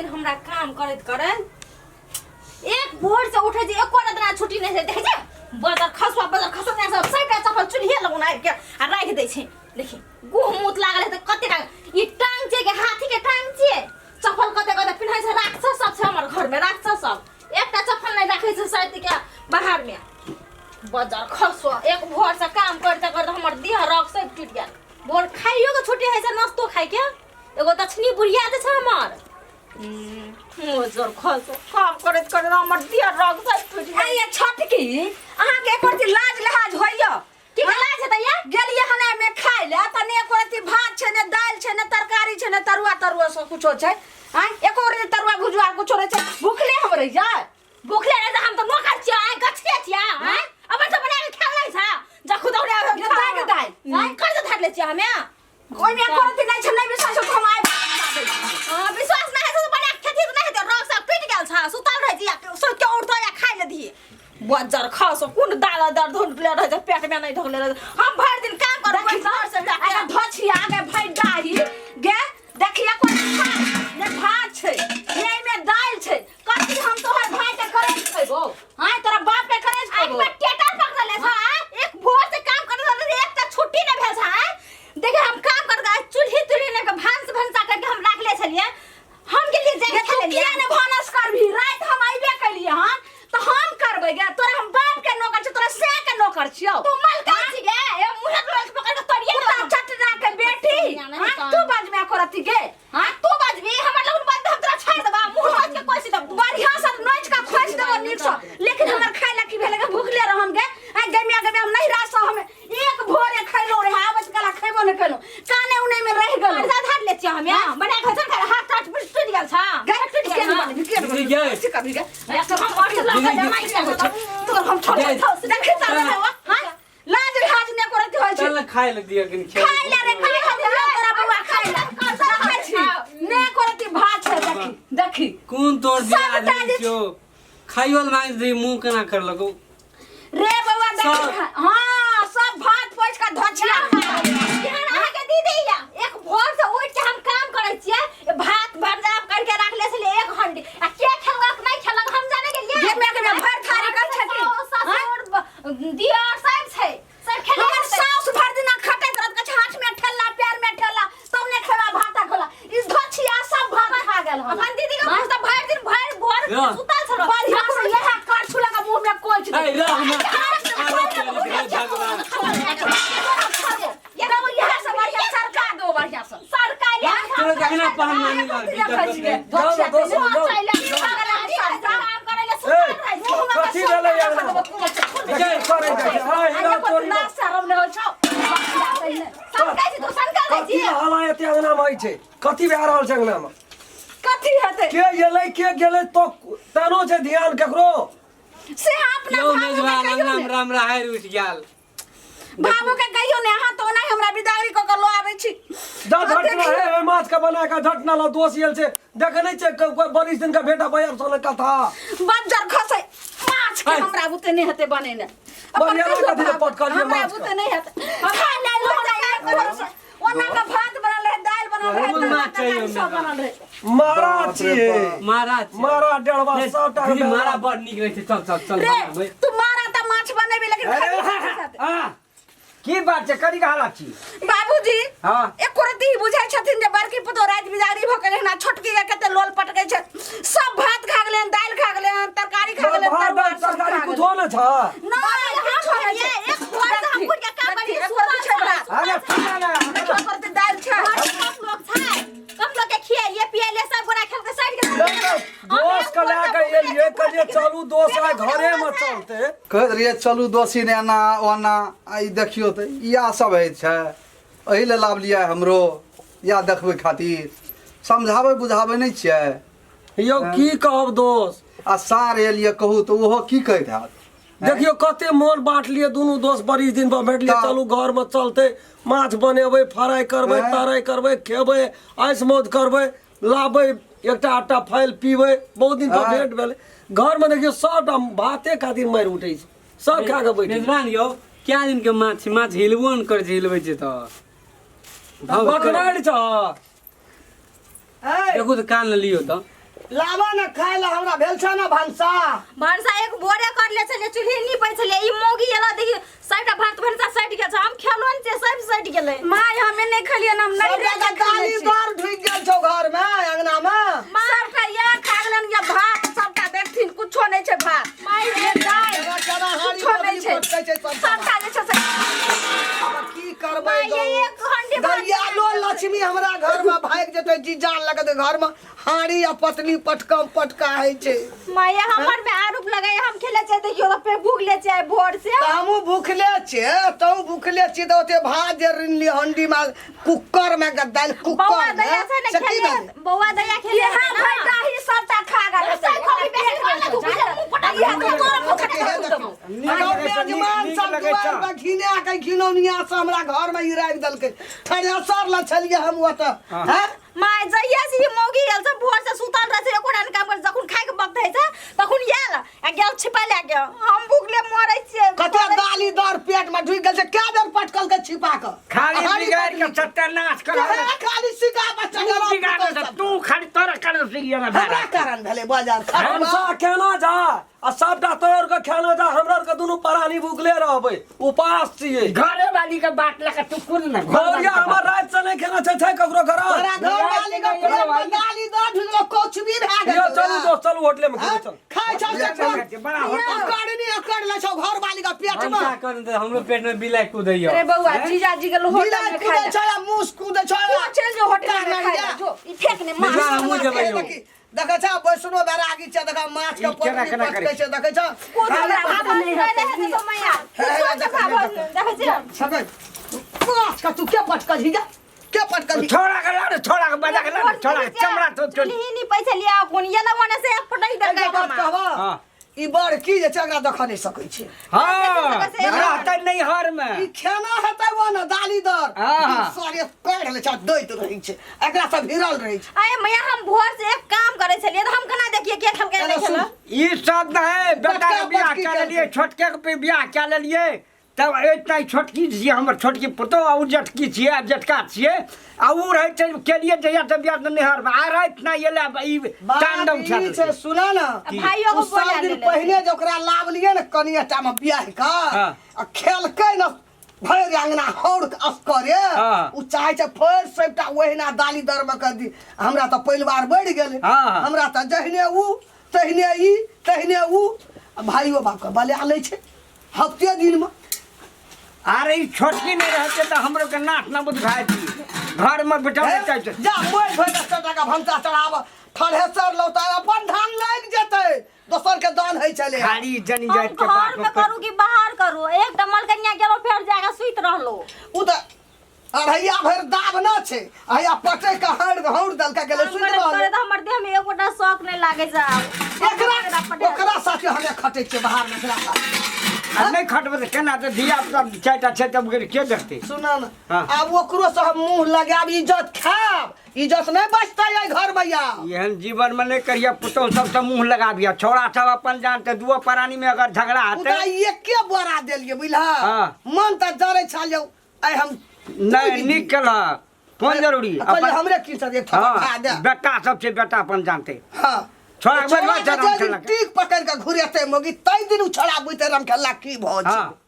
दिन हमरा काम करैत करैत एक भोर से उठै छै, एको दिना छुट्टी नहि छै। देखै छै बजर खसुआ, बजर खसुआ ने सब सबटा चप्पल चूल्हे लगुन आबि के आ राखि दै छै। देखी गुह मूत लागल है तऽ कते टांग ई टांग छै के हाथी के टांग छियै। चप्पल कते कते पिन्है छै, राक्षस सब छै हमर घर में, राक्षस सब एकटा चप्पल नहि राखै छै साइड के बाहर में। बजर खसुआ एक भोर से काम करते करते हमर देह रग सब टूटि गेल। भोर खाइयो के छुट्टी होइ छै, नाश्तो खाइके। एगो दक्षिणी बुढ़िया जे छै हमर मोजर खसो काम करैत करैत हमर देह रग सब टूटि गेल। ये छोटकी, अहाँके एको रत्ती लाज लिहाज होइया? की के लाज हेतै ये? गेलियै हन एहिमे खाइ लए तऽ ने एको रत्ती भात छै, ने दालि छै, ने तरकारी छै, ने तरुआ तरुआ सब कुछो छै। आँय, एको रत्ती तरुआ भुजुआ कुछो रहै छै? भुखले हम रहि जाय? भुखले रहि जाय? हम तऽ नौकर छियै, आँय, गछके छियै, आँय, अपन सब बना के खायल नहि छै? जखू दौड़े आबै ये दाइ के दाइ, आँय, कर्ज धार लै छियै हमे। ओहिमे एको रत्ती नहि छै। नहि विश्वास हो तऽ हम आबि। हाँ, विश्वास नहि हेतै तऽ बना के खेती तऽ नहि हेतै। रग सब टूटि गेल छै, सुतल रहै छी, सुति के उठतै आ खाइ ले दिही। बज्जर खसो कोन दाल दर ढोकले रहै छै, पेट में नहि ढोकले रहै छै। हम भरि दिन काम करबै देखी घर से जाके। आगे धोछिया आगे भरि डाही गे, देखिए कोन खाय ने भात छै ने एहिमे दालि छै। कथी हम तोहर भाई के करेज खैबो? हां, तोरा बाप के करेज एक खैबो? बेर टेटर पकड़ले छै, आँय? एक भोर से काम करत रहले, एकटा छुट्टी नहि भेल छै, आँय? देखे हम काम करत आइ चूल्ही तुल्ही ने के भांस भनसा करके हम राखले छलियै, हम गेलियै जाके गे, तू खेलियै। किया ने भानस करबही? राति हम अइबे केलियै हन तऽ हम करबै गे? तोरा हम बाप के नौकर छियौ, तोरा सै के नौकर छियौ? तू मलका छी गे, ए मुँह के पकड़ के तोड़िए कुत्ता चटना के बेटी। दुनिया नहीं हाँ, तन। तू बजमे करती गे? हाँ, तू बजबी हमर लगन बंद, हम तोरा छोड़ देबा, मुंह नोच के कोसी देब। बढ़िया से नोच के खोसि देबो नीक से, लेकिन हमर खाय ला की भेलै गे? भूखले रहम गे? आ गमिया गमिया हम नहीं रास, हम एक भोरे खैलो रहे, आबैत काला खैबो नहि केलहुँ, काने उने में रहि गेलहुँ। कर्जा धार ले छियै हमे बना के चल, हाथ टाट टूटि गेल छा। गे, टूटि के गेल। बनबी, के बनबी? दीदी, गे। से कभी गे। हम और से लगा जमाई के तोर हम छोड़ गे। देखी तर हां, लाज लिहाज ने करत होइ छै। चल ने खाय ले दिअ कनि। खाय ले रे, खाय ले दियौ तोरा बौआ, खाय ले। देखै छी ने करती भात छै, देखी देखी। कोन तोर दिया सबटा आदमी जे- छियौ, खाइयो ले मांगि दी मुंह केना करलको रे बौआ, देखी। सब- हां, सब भात पोछि के धोछिया खा। केहन अहाँके दीदी या एक भोर से उठि के हम काम करै छियै, भात भरजा करके राखले छलियै एक हंडी, आ के खेलक नहि खेलक हम जाने गेलियै। गेमे गेमे भरि थारी कर छथि। ससुर दियर सब छै, सब खेले हमर हेतै। साउस भरि दिना खटैत रहत, कहै छै हाथ में ठेला पैर में ठेला तब ने खेबा भाता खोला। ई धोछिया सब भात खा गेल हन। अपन दीदी के पूछ तऽ भरि दिन भरि भोर रह। सुतल छल। बढ़िया से इएह करछुल लगा मुंह में कोच दे। ए रह ना, भगवान। तब इएह से बढ़िया सरका दो, बढ़िया से सरकारी तोरा कहिना पहन मानी देखै छियै। जाओ ना दोस्त, जाओ। काम करै ले ए, सुतल रहै छै। कथी भेलै अंगना? करै जाइ छै। हाँ, हिला चोरी। शरम नहि होइ छौ? सनकै छी तू, सनकल रहै कथी छी। हवा एते अंगना मे होइ छै? कथी भए रहल छै अंगना मे? कथी हेतै? के एलै, के गेलै तो तेनो छै ध्यान केकरो? से अपना यौ भाबो के मेजबान, कहियौ अंगना ने। मे राम राहरि उठि गेल। भाबो के कहियौ ने, अहाँ तऽ ओना हमरा बिदागरी कऽ के लऽ आबै छी। जा झटना हे, ओहि माछ के बना के झटना ला। दोष आयल छै, देखे नहीं छै कोई बरिस दिन का बेटा बयर सोने कथा। बज्जर खसै माछ के। है। हमरा बुते नहि हेतै बनेने। अपन बढ़िया कहियौ कथी लए भाबो, पटकलियै हमरा माछ के? बुते नहि हेतै। खाय लए लऽ जाइ एक भरोसे। ओना के भात बनल रहै, दालि बनल रहै, कोन माछ तरकारी चाहिए सब ओहिमे? बनल रहै। मारा बाप रे छियै। बाप। मारा छै। मारा डेढ़वा सबटा दीदी, मारा बड़ नीक रहै छै। चल चल चल रे बनाबै। तू मारा तऽ माछ बनेबी, लेकिन खैबी कथी साथे? आ की बात छै? करी हालत छी? बाबूजी, हाँ। एको रत्ती बुझाइ छथिन जे बड़की पुतोह राति बिदागरी भऽ गेलै हन आ छोटकी के कते लोल पटकै छै? सब भात खा गेलै हन, दालि खा गेलै हन, तरकारी खा गेलै हन, भात तरुआ दालि सब तरकारी खा गेलै। कुछो ने छ। नहि, किछो नहि छै। एक भोर से हम उठि के काम देखी, करै एको रत्ती छै भात। अरे सुना ने। देखियौ, एको रत्ती दालि छै। कम लोग छै, कम लोग के खियाइए पियाइए, सब गोरा खेल के साइड के। नहीं, नहीं, दोस्त के लए के एलियै, कहलियै चलू दोस्त आइ घरे मे चलते। कहैत रहियै चलू दोषी ने एना ओना, आ ई देखियौ तऽ इएह सब होइ छै। एहि लए लाबलियै हमरो इएह देखबै खातिर। समझाबै बुझाबै नहि छियै? यौ, की कहब दोस्त। आ सार एलियै कहू तऽ ओहो की कहैत हैत? देखियौ कते मोन बाँटलियै, दुनू दोस्त बड़ी दिन पर भेटलियै। तऽ- चलू घर मे चलते, माछ बनेबै, फ्राई करबै, हैं? तराई करबै, खेबै, आइस मौज करबै, लाबै एकटा आटा फाइल पीबै। बहुत दिन पर हैं? भेंट भेलै। घर मे देखियौ सबटा भाते खातिर मारि उठै छै, सब खा कऽ बैठ। मेजबान यौ, क्या दिन के माछ छै, माछ हिलबो ने करै छै, हिलबै छै तऽ पकड़ै छ। देखू तऽ, कान लऽ लियौ तऽ। लाबा ने खाय ला हमरा भेल छ ना भनसा। भनसा एक बोरे कर ले छलियै, चूल्हे नीपै छलियै, ई मौगी एला देखी सबटा भात भनसा सटि गेल छै, हम खेलो ने छियै, सब सटि गेलै। माय हमे नहि खेलियै हम नहीं सबटा रे दाली दर ढुकि गेल छौ घर में अंगना में। सबटा या खा गेलन या भात सबटा देखथिन कुछो नहीं छै भात। माय रे दाइ। केना केना हारी कुछो नहीं पगली छै। पटकै छै सब। सबटा जे छै से की करबै माय गौ? एक हंडी भात दरियालो लक्ष्मी हमरा घर में भागि जेतै, जी जान लगतै घर में हाड़ी आ पतली पटकम पटका होइ छै। माया हमर में आरोप लगाय, हम खेले छै देखियो त पे भूख ले छै भोर से। तऽ हमहूँ भूखले छियै, तहूँ भूखले छी, तऽ ओते भात जे रिनली हंडी में कुकर में के दालि बौआ कुकर में दया छै ने से की खेले, भेलै? बौआ दया खेले यहाँ भैटा ही सबटा खा गेल। सब खबी बेसी खाना तू बुझे मुंह पटा इएह तऽ तोरा मुँह हे खटा देखियौ, नीक अगर लगै छै, मेजमान नीक सब लगै दुआरि छै। पर घिना के घिनौनिया से हमरा घर में ई राखि देलकै, थ्रेसर लए छलियै हम ओतऽ हैं। माय जहिया से ई मौगी आयल छै भोर से सुतल रहै छै, एको टाइम काम कर, जखन खाय के वक्त होइ छै तखन आयल आ गेल छिपा लए के, हम भूखले मरै छियै। कते दाली दर पेट में ढुकि गेल छै, कए बेर पटकल के छिपा के खाली हाड़ी बिगाड़ के पटली। सत्यानाश कर हे, खाली सिका बच्चा तू बिगाड़ दे, तू खाली तोरा कारण से ये ना हमरा कारण भेलै बाजार खतम। भनसा केना जा आ सबटा तोड़ के खाना जा, हमरा आर के दुनू प्राणी भूखले रहबै, उपास छियै। घरे वाली के बात लगा तू कोन ना गौरिया हमर राति से नहि खेना छै, छै ककरो घर? तोरा घर वाली के पेट में दाली दर ढुकि गेल, कौचबी भए गेल यौ तोरा। चलू दोस्त, चलू होटले में खेबै, हैं? चल। खाइ छौ से बड़ा होटल। अकड़नी अकड़ लै छौ घर वाली के पेट में। भनसा कर दे, हमरो पेट में बिलाई कूदैया। अरे बौआ जीजा जी गेल होटल बिलाइ में कूदै खाय छै आ मूस कूदै छै। तू चलि जो होटल में खाय ला, जो ई फेंक ने माछ। जा, हमहूँ जेबै यौ। देखै छ वैष्णो बैरागी छै, देख माछ के ई केना पोटरी केना पटकै करै छै, देखै छ। कोन खाली हमरा भात भावल नहि रहै छै मैया, कुछो के भावल नहि देखै छियै। सकै माछ के तू के पटकलही गे, के पटकलही? छोड़ा के लाड़, छोड़ा के बजा के लाड़, छोड़ा के चमड़ा तो चूल्ही नी पैसे लिया कोन ये लगवाने से एक पटई दे एकटा बात कहबा, हाँ। ई बड़की जे छै एकरा देखऽ नहि सकै छै। हाँ रहते नहीं हर में। ई खेना हेतै वो ने दाली दर हाँ। ई सारे काढ़ि लै छै आ दैत रहै छै, एकरा से भिड़ल रहै छै। अरे मैया हम भोर से एक काम करे छलियै त हम केना देखिए के खेलकै एना नहि सुन। खेलक। ई सब नहीं, बेटा पटका के बियाह पटकी कए केलकै। लेलियै, छोटके के बियाह कए लेलियै, तब एतना छोटकी छियै हमर छोटकी पुतोहु आ उ जेठकी छियै आ जेठका छियै आ उ रहै छै केलियै जहिया से बियाह तऽ नैहरमे आ राति नहि एलै ई बात तांडव ई छल छै सुना ना, भाइयो ओ के बोला सब दिन लेले। पहिने जे ओकरा लाबलियै ने कनिए टा मे बियाह कऽ हाँ। आ खेलकै ने भरि अंगना हौड़ के असकरे, हाँ। उ चाहै छै फेर सबटा ओहिना दाली दर मे कर दी। हमरा तऽ परिवार बढ़ि गेलै, हाँ। हमरा तऽ जहिने उ तहिने ई तहिने उ, आ भाइयो बाप के बला लै छै हफ्ते दिन में। अरे ई छोटकी नहीं रहते तो हमरो के नाक न बुझाई दी, घर में बैठल हे, नहीं चाहते। जा मोर भरि के सबटा के भनसा चढ़ाब, थ्रेसर लौता अपन धान लागि जेतै, दोसर के दान होइ छलै। खाली जनी हम जाइत के घर बात में करू कि बाहर करू, एक डमल कन्या गेलो फेर जाके सुति रहलो। उ तऽ अढ़ैया भरि दाब न छै, अढ़ैया पटै के हौड़ हौड़ देलकै गेलै काम सुति करैत रहलै। करैत हमर देह में एकोटा शौक नहि लागै छै आब। एकरा ओकरा साथे हमे खटै छियै बाहर में, एकरा साथे। आ नहीं खटबै तऽ केना तऽ धिया पुता चारिटा छै तब के देखतै? सुन न, हाँ। आब ओकरो से हम मुंह लगायब, इज्जत खायब, इज्जत नहि बचतै एहि घर में आब। एहन जीवन में नहीं करिए पुतोह सबसे मुंह लगाबिया, छौड़ा सब अपन जानते दुओ प्राणी में अगर झगड़ा उ हेतै। तऽ एके बोरा देलियै बुझलह, हाँ। मन तऽ जरै छल यौ आइ हम। नहीं नीक केलक, कोन जरूरी कहलियै हमरे की सब एक थप्पड़ खा दे। हाँ, बेटा सब छै, बेटा अपन जानते। हाँ। छोड़ा के छोड़ा बजबा के छै जाहि दिन रामखेलना के। टीक पकड़ के घुरेतै मोगी तै दिन उ छोड़ा बुझतै रामखेलना की भऽ छै। हाँ।